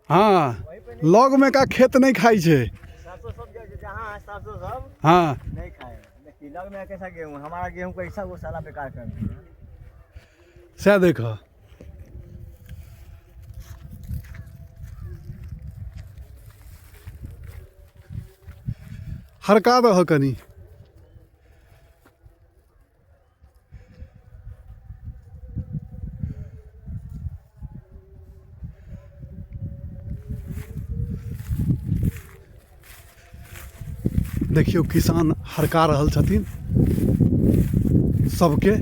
हँ, लगमे का खेत नहि खाइ छै। हँ, नहीं खाए। देखिए, लग में कैसा गेहूँ, हमारा गेहूँ कैसा, वो साला बेकार कर दिया। सएह देख। हरका दह कनी। देखियौ, किसान हरका रहल छथिन सबके।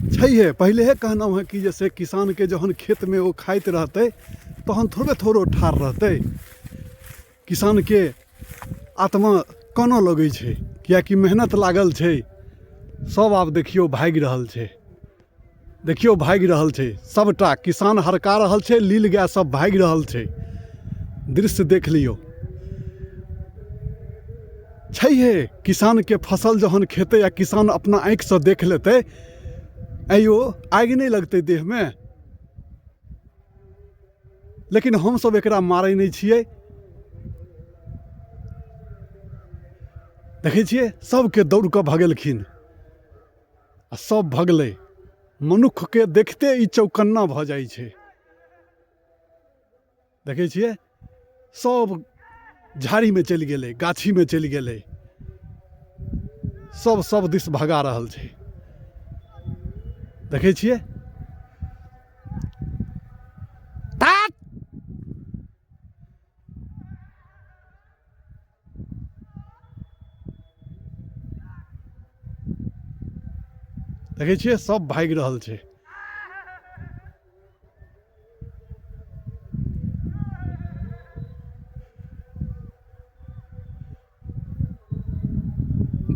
छैहे, पहिलेहे कहलहुँ हेँ कि जे से किसानके जहन खेतमे ओ खाइत रहतै तहन थोड़बे थोड़ो ठाढ़ रहतै। किसानके आत्मा कानऽ लगै छै, किएकि मेहनत लागल छै। सब आब देखियौ भागि रहल छै, देखियौ भागि रहल छै सबटा। किसान हरका रहल छै, लील गाय सब भागि रहल छै। दृश्य देख लियौ। छैहे, किसानके फसल जहन खेतै आ किसान अपना आँखिसँ देख लेतै, आँय आगि नहि लगतै देहमे? लेकिन हमसब एकरा मारै नहि छियै। देखै छियै, सबके दौड़ कऽ भगेलखिन आ सब भगलै। मनुक्खके देखते ई चौकन्ना भऽ जाइ छै। देखै छियै, सब झाड़ीमे चलि गेलै, गाछीमे चलि गेलै। सब सब दिस भगा रहल छै। देखै छियै। तात देखै छियै, सब भागि रहल छै।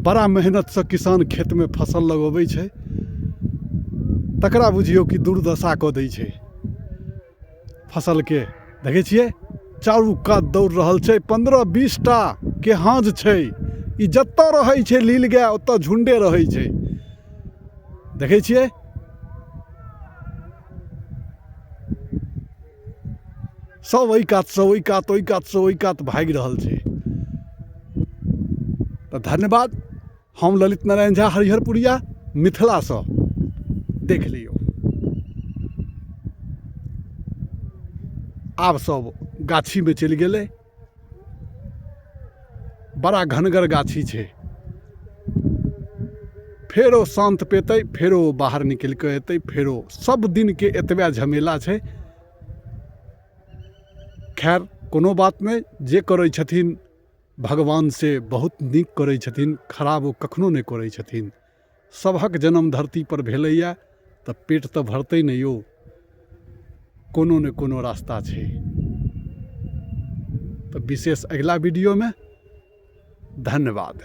बड़ा मेहनतसँ किसान खेतमे फसल लगबै छै, तकरा बुझियौ कि दुर्दशा कऽ दै छै फसलके। देखै छियै, चारू कात दौड़ रहल छै। 15 20 टा के हाँज छै। ई जतऽ रहै छै लील गाय, ओतऽ झुण्डे रहै छै। देखै छियै, सब एहि कातसँ ओहि कात, ओहि कातसँ ओहि कात भागि रहल छै। तऽ धन्यवाद। हम ललित नारायण झा, हरिहरपुरिया, मिथिलासँ। देख लियौ, आब सब गाछीमे चलि गेलै। बड़ा घनगर गाछी छै। फेरो शान्त पेतै, फेरो बाहर निकलि कऽ एतै, फेरो सब दिनके एतबे झमेला छै। खैर, कोनो बात नहि। जे करै छथिन भगवान से बहुत नीक करै छथिन, खराब ओ कखनो नहि करै छथिन। सभक जन्म धरतीपर भेलैए तऽ पेट तऽ भरतै ने यौ। कोनो ने कोनो रास्ता छै। तऽ विशेष अगिला वीडियोमे। धन्यवाद।